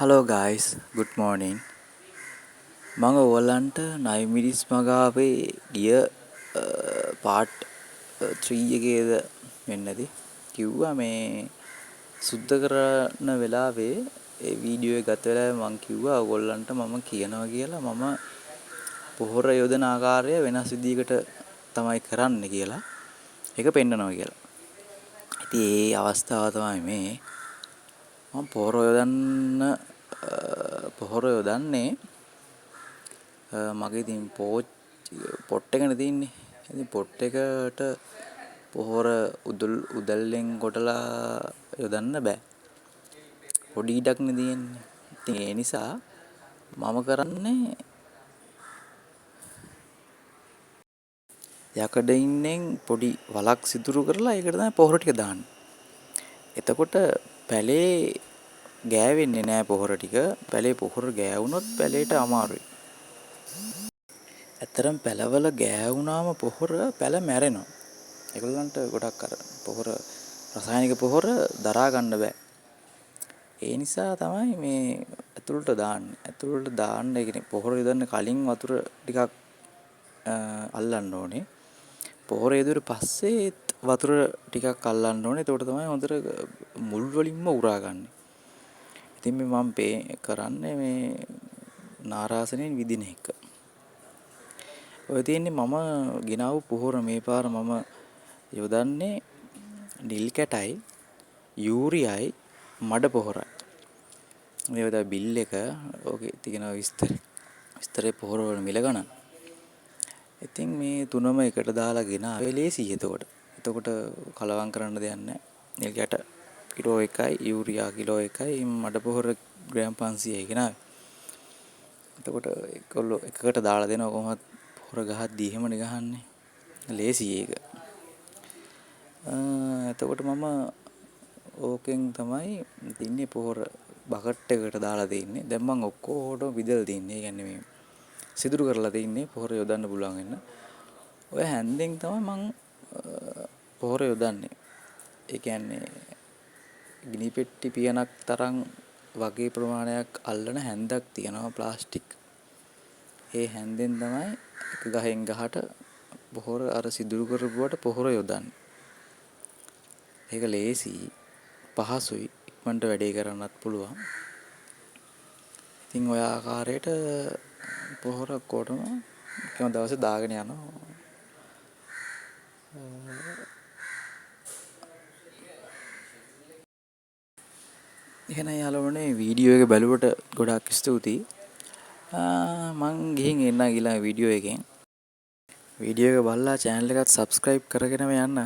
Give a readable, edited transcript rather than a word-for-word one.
Hello guys, good morning. මම ඔයගොල්ලන්ට නයිමිරිස් මගාවේ ගිය පාර්ට් 3 එකේද වෙන්න ඇති කිව්වා මේ සුද්ධ කරන වෙලාවේ ඒ වීඩියෝ එක ගත වෙලාවේ මං කිව්වා ඔයගොල්ලන්ට මම කියනවා කියලා මම පොහොර යොදන ආකාරය වෙනස් විදිහකට තමයි කරන්නේ කියලා. ඒක පෙන්නනවා කියලා. ඉතින් ඒ අවස්ථාව තමයි මේ. මම පොහොර යොදන්න පොහොර යොදන්නේ මගේ ඉතින් පොට් එකනේ තියෙන්නේ. ඉතින් පොට් එකට පොහොර උදුල් උදැල්ලෙන් කොටලා යොදන්න බෑ. පොඩි ඉඩක්නේ තියෙන්නේ. ඉතින් ඒ නිසා මම කරන්නේ යකඩ ඉන්නෙන් පොඩි වලක් සිදුරු කරලා ඒකට තමයි පොහොර ටික දාන්නේ. එතකොට පැලේ ගෑවෙන්නේ නෑ පොහොර ටික. පැලේ පොහොර ගෑවුනොත් පැලේට අමාරුයි. ඇත්තටම පැලවල ගෑවුනාම පොහොර පැල මැරෙනවා. ඒගොල්ලන්ට ගොඩක් අර පොහොර රසායනික පොහොර දරා ගන්න බෑ. ඒ නිසා තමයි මේ ඇතුළට දාන්නේ. ඇතුළට දාන්න ඒ කියන්නේ පොහොර යොදන්න කලින් වතුර ටිකක් අල්ලන්න ඕනේ. පොහොර යෙදුවට පස්සේත් වතුර ටිකක් අල්ලන්න ඕනේ. එතකොට තමයි හොඳට මුල් වලින්ම උරාගන්නේ. ඉතින් මේ මම කරන්නේ මේ නාරාසනෙන් විදින එක. ඔය තියෙන්නේ මම ගෙනාවු පොහොර. මේ පාර මම යොදන්නේ නිල් කැටයි, යූරියයි, මඩ පොහොරයි. මේ තමයි බිල් එක. ඕකේ තියෙනවා විස්තරේ පොහොර වල මිල ගණන්. ඉතින් මේ තුනම එකට දාලා ගෙනාවේ ලේසියි එතකොට. එතකොට කලවම් කරන්න දෙයක් නැහැ. නිල් කැට කිලෝ 1යි, යූරියා කිලෝ 1යි, මඩ පොහොර ග්‍රෑම් 500යි ගෙනාවේ. එතකොට ඒගොල්ලෝ එකකට දාලා දෙනවා කොහොමත් පොහොර ගහද්දි එහෙමනේ ගහන්නේ. ලේසියි ඒක. එතකොට මම ඕකෙන් තමයි තින්නේ පොහොර බකට් එකකට දාලා තින්නේ. දැන් මං ඔක්කොටම විදලා තින්නේ. ඒ කියන්නේ මේ සිදුරු කරලා තින්නේ පොහොර යොදන්න පුළුවන් වෙන්න. ඔය හැන්දෙන් තමයි මං පොහොර යොදන්නේ. ඒ කියන්නේ ගිනි පෙට්ටි පියනක් තරම් වගේ ප්‍රමාණයක් අල්ලන හැන්දක් තියෙනවා ප්ලාස්ටික්. ඒ හැන්දෙන් තමයි එක ගහෙන් ගහට පොහොර අර සිදුරු කරපුවට පොහොර යොදන්නේ. ඒක ලේසියි, පහසුයි, ඉක්මනට වැඩේ කරන්නත් පුළුවන්. ඉතින් ඔය ආකාරයට පොහොර ඔක්කොටම එකම දවසේ දාගෙන යනවා. එහෙනම් යාළුවනේ වීඩියෝ එක බැලුවට ගොඩාක් ස්තුතියි. මං ගිහින් එන්නම් ඊළඟ වීඩියෝ එකෙන්. වීඩියෝ එක බලලා චැනල් එකත් සබ්ස්ක්‍රයිබ් කරගෙනම යන්න.